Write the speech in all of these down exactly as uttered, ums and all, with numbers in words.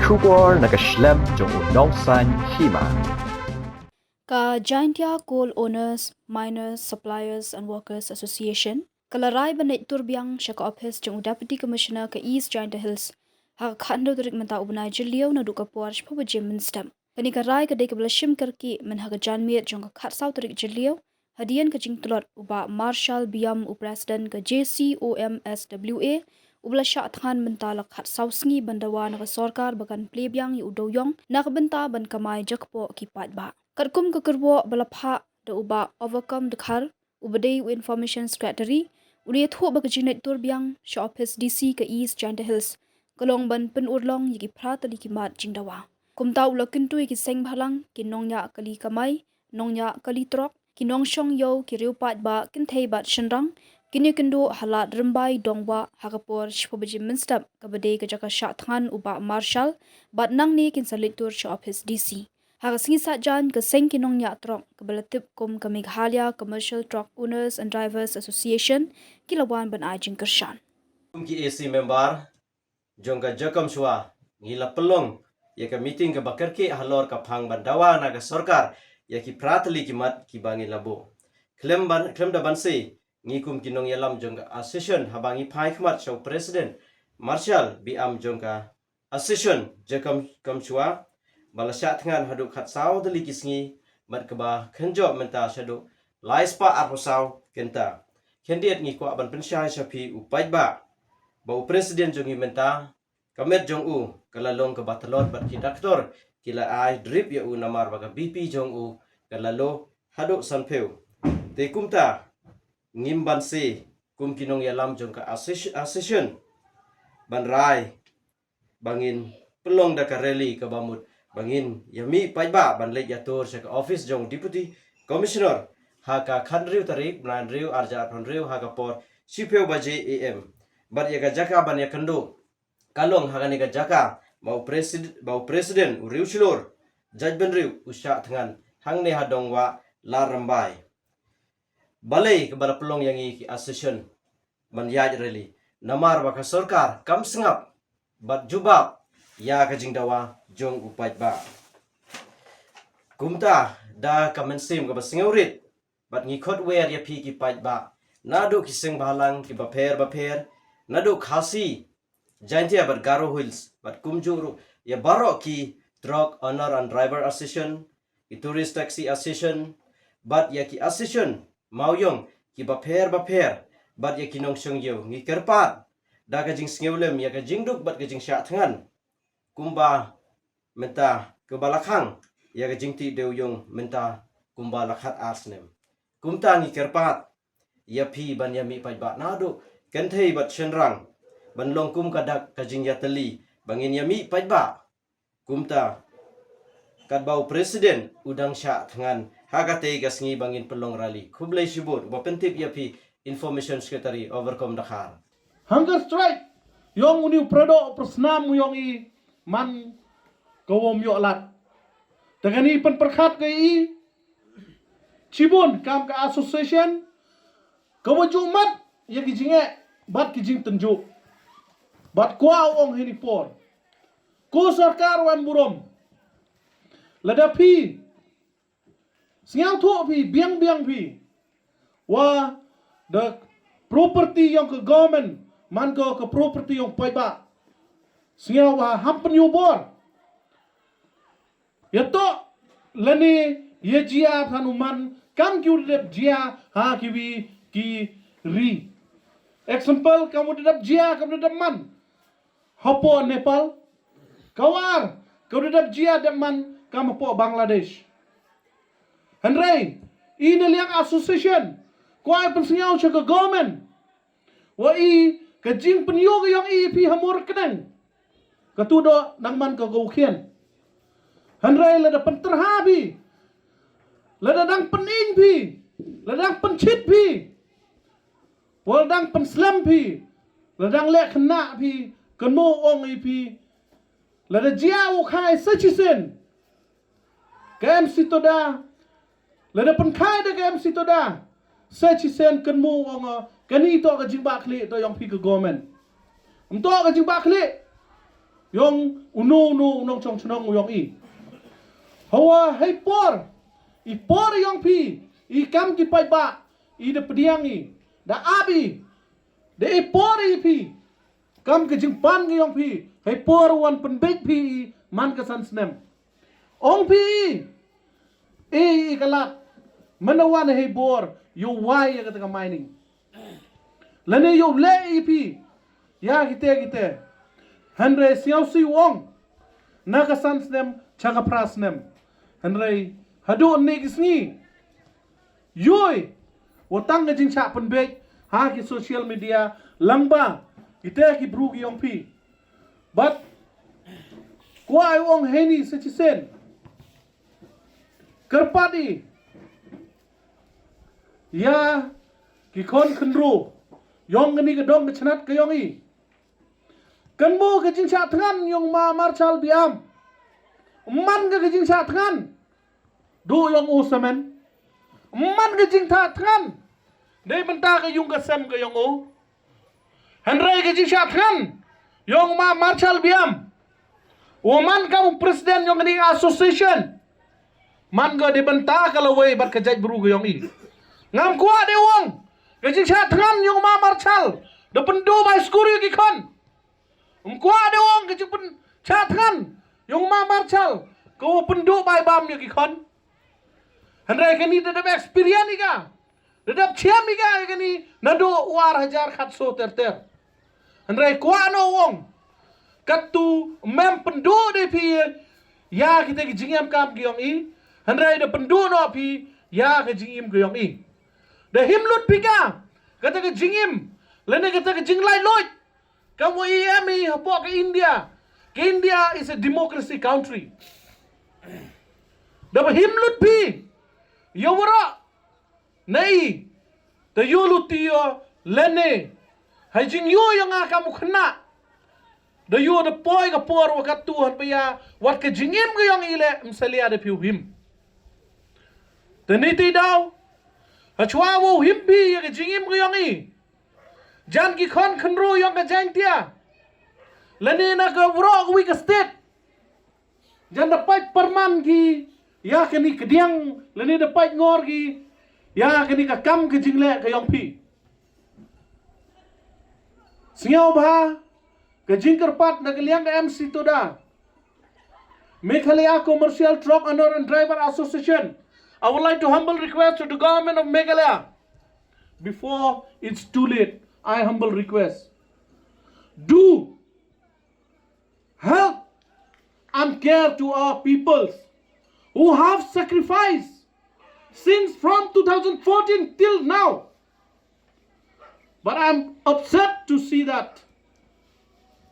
Khubor na ka shlem jong u nongsaiñ hima. Ka Jaintia Coal Owners, Miners, Suppliers and Workers Association ka la rai ban leit tur biang sha ka ophis jong u Deputy Commissioner ka East Jaintia Hills ha ka khathynriew tarik mynta u bnai Jylliew naduh ka por shiphew baje mynstep. Kane ka rai ka dei kaba la shim kyrkieh mynha ka janmiet jong ka khatsaw tarik Jylliew hadien ka jingtlot u Bah Marshal Biam, u President ka J C O M S W A, uba la shah thngan mynta la khatsaw sngi ban dawa na ka sorkar ba kan plie biang ïa u dewïong na ka bynta ban kamai jakpoh ki paidbah. Katkum ka kyrwoh ba la phah da u Bah Overcome Dkhar, uba dei u Information Secretary, u la ïathuh ba ka jingleit tur biang sha ophis D C ka East Jaintia Hills ka long ban pynurlong ïa ki phra tylli ki mat jingdawa. Kumta u la kyntu ïa ki seng bhalang, ki nongñiah kali kamai, nongñiah kali trok, ki nongshong ïew, ki riew paidbah, kynthei bad shynrang, kin ïakynduh ha Lad Rymbai Dongwah ha ka por shiphew baje mynstep kaba dei ka jaka shah thngan u Bah Marshal, bad nangne kin sa leit tur sha ophis D C. Ha ka sngi Saitjaiñ ka seng ki nongñiah trok kaba la tip kum ka Meghalaya Commercial Truck Owners and Drivers Association ki la wan ban ai jingkyrshan. Kum ki A C member jong ka Jakamshuwa, ngi la pynlong ïa ka meeting kaba kyrkieh halor ka phang ban dawa na ka sorkar ïa ki phra tylli ki mat kiba ngi la buh. Khlem ban, khlem da ban sei, ngi kum ki nongïalam jong ka association, haba ngi phai khmat sha u President Marshal Biam jong ka association Jakamshuwa ba la shah thngan haduh khatsaw tylli ki sngi, bad kaba khynjoh mynta shaduh laispah arphew saw kynta. Khyndiat ngi kwah ban pynshai sha phi u paidbah ba u President jong ngi mynta, ka met jong u ka la long kaba tlot bad ki doctor ki la ai drip ïa u namar ba ka B P jong u ka la low haduh sanphew. Te kumta ngim ban sei kum ki nongïalam jong ka association ban rai ba ngin pynlong da ka rally kaba mut ba ngin ïa mih paidbah ban leit ïatur sha ka office jong Deputy Commissioner ha ka khathynriew tarik bnai hynriew arhajar arphew hynriew ha ka por shiphew baje A M. Bad ïa ka jaka ban ïakynduh ka long ha kane ka jaka ba u presid-, ba u President u Riewshlur Jaitbynriew u shah thngan hangne ha Dongwah Lad Rymbai. Balei kaba la pynlong ïa ngi ki association ban ïaid rally? Namar ba ka sorkar kam sngap bad jubab ïa ka jingdawa jong u paidbah. Kumta da ka mynsiem kaba sngewrit bad ngi khot wer ïa phi ki paidbah naduh ki seng bhalang kiba pher bapher, naduh Khasi, Jaintia bad Garo Hills, bad kumjuh ruh ïa baroh ki Truck Owner and Driver Association, ki Tourist Taxi Association, bad ïa ki association mawïong kiba pher bapher, bad ïa ki nongshong ïew. Ngi kyrpad da ka jingsngewlem ïa ka jingduk bad ka jingshah thngan kumba mynta, kaba la khang ïa ka jingtih dewïong mynta kumba la khat ar snem. Kumta ngi kyrpad ïa phi ban ïa mih paidbah naduh kynthei bad shynrang ban long kum ka dak ka jingïatylli ba ngin ïa mih paidbah. Kumta katba u President u dang shah thngan ha katei ka sngi ba ngin pynlong rally. Khublei shibun. Uba pyntip ïa phi Information Secretary Overcome Dkhar. Hunger strike ïong uni u pyrdoh pyrsnam ïong i man ka wom ïoh lad. Te kani pynpyrkhat ka i shibun kam ka association kaba ju mat ïa ki jingeh bad ki jingtynjuh. Bad kwah u ong hini por, ko sorkar wan burom, lada phi sngewthuh phi biang biang phi wa da property ïong ka government man ko ka property ïong paidbah, sngewbha ham pynïoh bor. Ïa to lane ïa jia than u man kam ki u dep jia ha kiwi ki ri. Example, kam u dep jia, kam u dep man hapoh Nepal. Kawar, kam u dep jia dep man kam hapoh Bangladesh. Hynrei i na liang association kwah pynsngew sha ka government wa i ka jingpynïoh ka ïong i phi ha mur kdeng. Ka tu doh nang man ka gau khian. Hynrei lada pynterha phi, lada dang pyning phi, lada dang pynchit phi, wa lada dang pynslem phi, lada dang leh khynnah phi, kynmaw ong i phi, lada jia u khai sa chisien. Ka M C Toda, lada pynkhai da ka M C Toda sa chisien kynmaw ong, kani to ka jingbah khlieh to ïong phi ka government. Ym to ka jingbah khlieh. yong uno uno u nongchong chnong u yong i. Hawa hei por i por yong phi i kam ki paidbah i da pdiang i da abi da i por i phi kam ka jingpan ki yong phi hei por wan pynbeit phi i man ka san snem. Ong phi i i i ka lad mana wan hei bor yow wai ya ka ta ka mining. Lane yow leh i phi ya kite kite. Hynrei sngewsih wong na ka san snem cha ka phra snem. Hynrei haduh ne ki sngi yoi wa tang ka jingchah pynbeit ha ki social media lang ba kite ki bru ki yong phi. But kwah ai wong heini sa chisien kyrpad i ya ki khon khynru yong kani ka dong ka chnat ka yong i. Kan mo ka jingshah thngan yong ma Marshal Biam. Man ka ka jingshah thngan du yong u samen. Man ka jingshah thngan dei mynta ka yung ka sem ka yong u. Hynrei ka jingshah thngan yong ma Marshal Biam u man ka u president yong kani association. Man ka dei bynta ka lawei bad ka jait bru ka yong i. Ngam kwah dei wong ka jingshah thngan yong ma Marshal da pyndu bai skur ïa ki khon. Ngam kwah dei wong ka jingpynshah thngan yong ma Marshal ka u pyndu bai bam ïa ki khon. Hynrei kani da dep experience i ka da dep chiam i ka kani na du u ar hajar khat so ter ter. Hynrei kwah no wong katu mem pyndu dei phi ya kita ki jingim kam ki yong i. Hynrei da pyndu no phi ya ka jingim ki yong i. Da him lut phi ka kata ka jingim lane kata ka jinglai lut. Kam wa i em i hapoh ka India. Ka India is a democracy country. Da ba him lut phi ya wara nei ta yu luti yo lene hai jing yu yo nga kam u khna. Da yu da poi ka por wa ka tu han ba ya wat ka jingim ka yong i le msalia da phi u him. Te ni ti daw ha chwa wa u him phi ya ka jingim ka yong i. Jan ki khon khynru yong ka Jaintia lene na ka wro ka wi ka state. Jan da pait parman ki ya kani kdiang lane da pait ngor ki ya kani ka kam ka jingleh ka yong phi. Sngewbha ka jingkyrpad na ka liang ka M C Toda Meghalaya Commercial Truck Owner and Driver Association. I would like to humble request to the government of Meghalaya before it's too late. I humble request. Do help and care to our peoples who have sacrificed since from two thousand fourteen till now. But I'm upset to see that,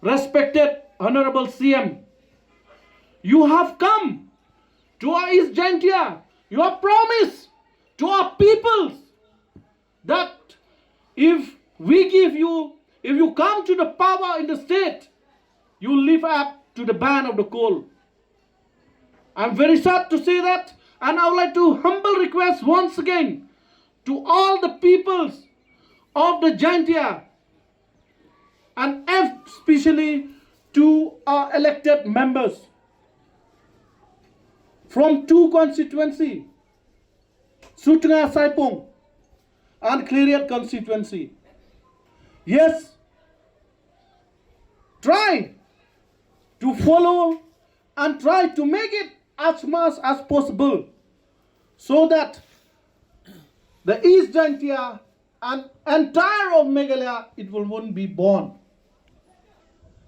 respected Honorable C M, you have come to our East Jaintia, you have promised to our peoples that if we give you, if you come to the power in the state, you live up to the ban of the coal. I'm very sad to say that, and I would like to humble request once again to all the peoples of the Jaintia and especially to our elected members from two constituency, Sutnga Saipung and Khliehriat constituency. Yes, try to follow and try to make it as much as possible so that the East Jaintia and entire of Meghalaya, it will won't be born.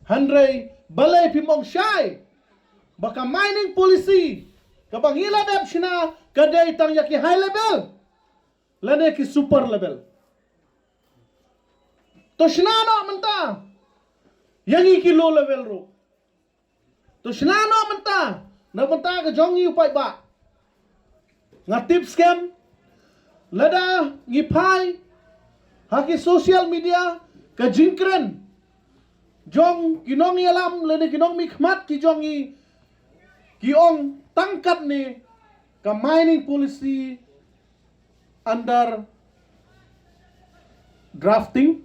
Hynrei balei phi mong shai ba ka mining policy ka ba ngi la dep shna ka dei tang ya ki high level lane ki super level. To shna no mynta ya ngi ki low level ro. To shna no mynta na mynta ka jong ngi u paidbah. Nga tip skhem lada ngi phai ha ki social media ka jingkren jong ki nongïalam lane ki nongmihkhmat ki jong ngi ki ong tang katne ka mining policy under drafting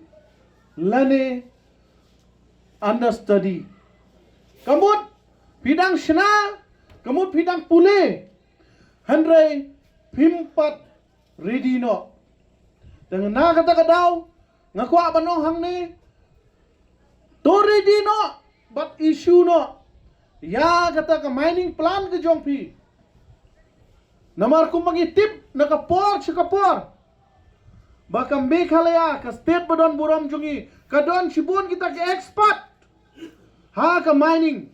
lane under study. Ka mut phi dang shna, ka mut phi dang pule, hynrei phim pat ready noh. Te na kata ka daw nga kwah ban ong hangne, to ready noh bad issue noh ïa kata ka mining plan ka jong phi. Namar kumba ngi tip na ka por sha ka por ba ka Meghalaya, ka state ba don burom jong ngi, ka don shibun kita ki expert ha ka mining.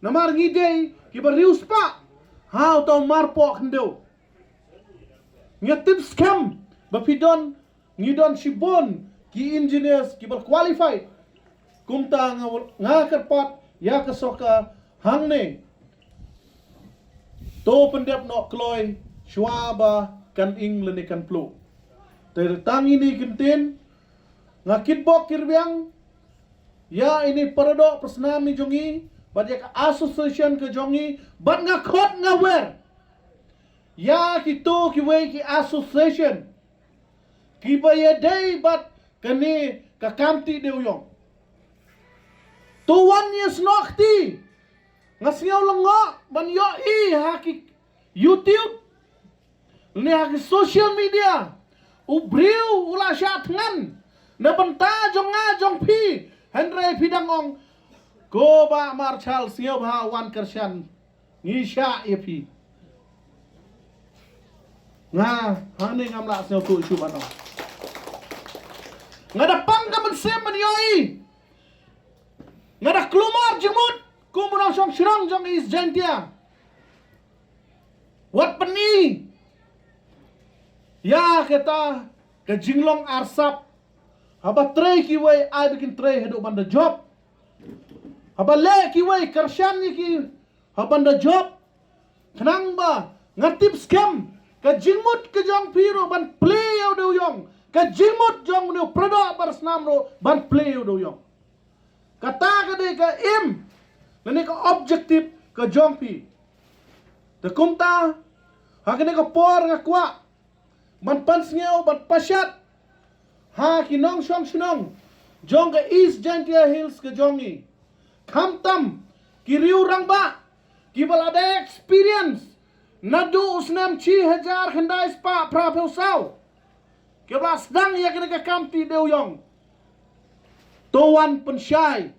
Namar ngi dei kiba riewspah ha uta u marpoh khyndew. Nga tip skhem ba phi don, ngi don shibun ki engineers kiba qualified. Kumta nga, nga kyrpad ïa ka sorkar hangne, to pyndep noh kloi shuwa ba kan ing lane kan pluh. Te tang ine i kyntien, nga kitbok kirbiang ïa ine i paradoh parsnam i jong ngi bad ïa ka association ka jong ngi, bad nga khot nga wer ïa kito kiwei ki association kiba ïadei bad kane ka kam tih dewïong. To wan ïasnoh kti. Nga sngew lyngngoh ban ïohi ha ki YouTube ne ha ki social media, u briew u la shah thngan na bynta jong nga jong phi, hynrei phi dang ong, ko Bah Marshal, sngewbha wan kyrshan, ngi shah ïa phi. Nga hangne ngam lah sngewthuh shuh ban ong. Nga da pang ka mynsiem ban ïohi. Nga da kulmar jingmut kum u nongshong shnong jong East Jaintia. Wat pyni ïa kata ka jinglong arsap. Haba trei kiwei, ai ba kin trei haduh ban da jop. Haba leh kiwei, kyrshan ïa ki ha ban da jop. Khnang ba nga tip skhem ka jingmut ka jong phi ruh ban plie ïa u dewïong, ka jingmut jong une u paradoh parsnam ruh ban plie ïa u dewïong. Kata ka dei ka aim lane ka objective ka jong phi. Te kumta, ha kane ka por nga kwah ban pynsngew, ban pashat ha ki nongshong shnong jong ka East Jaintia Hills ka jong ngi, khamtam ki riew rangbah kiba la da experience naduh u snem shi hajar khyndai spah phra phew saw, kiba la sdang ïa kane ka kam tih dewïong. To wan pynshai,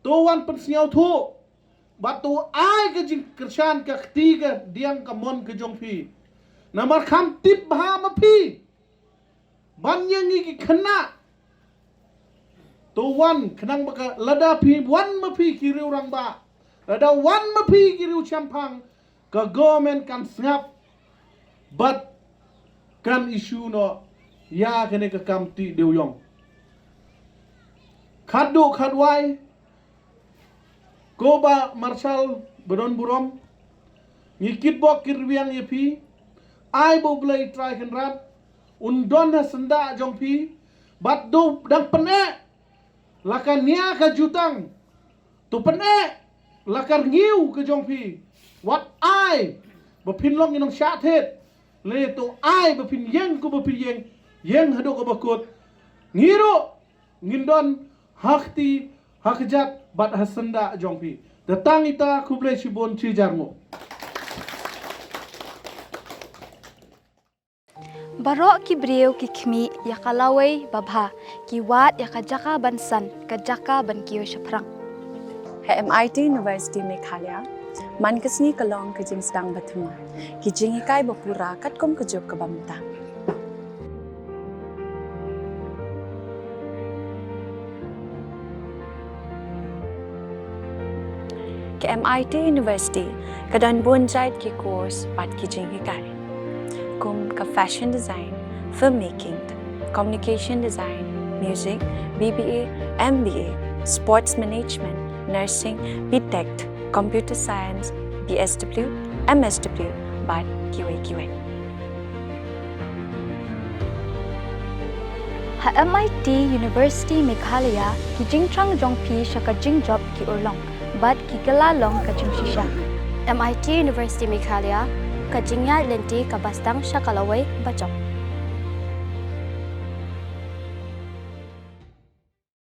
to wan pynsngewthuh, bad to ai ka jingkyrshan ka kti ka diang ka mon ka jong phi. Namar kham tip bha ma phi ban ïa ngi ki khynnah. To wan, khnang ba ka lada phi wan ma phi ki riew rangbah, lada wan ma phi ki riew shemphang, ka government kan sngap bad kan issue noh ïa kane ka kam tih dewïong. Khatduh khatwai, ko Bah Marshal ba don burom, ngi kitbok kirbiang ïa phi, ai ba U Blei Trai Kynrad un don ha syndah jong phi, bad to dang pyneh la ka nia ka jutang, to pyneh la ka rngiew ka jong phi. Wat ai ba phin long ki nongshah thied, lane to ai ba phin ïeng kumba phi ïeng, ïeng haduh kaba kut. Ngi ruh ngin don ha kti, ha kjat bad ha syndah jong phi. Te tang ita, khublei shibun, shi hajar nguh. Baroh ki briew ki khmih ïa ka lawei babha, ki wad ïa ka jaka ban san, ka jaka ban kiew shaphrang. Ha M I T University Meghalaya, man ka sngi ka long ka jingsdang ba thymmai, ki jinghikai ba pura katkum ka juk kaba mynta. Ka M I T University ka don bun jait ki course bad ki jinghikai, kum ka fashion design, filmmaking, communication design, music, B B A, M B A, sports management, nursing, B Tech, computer science, B S W, M S W, bad kiwei kiwei. Ha M I T University Meghalaya, ki jingthrang jong phi sha ka jingjop ki urlong bad ki kylla long ka jingshisha. M I T University Meghalaya, ka jingïaid lynti kaba sdang sha ka lawei bajop.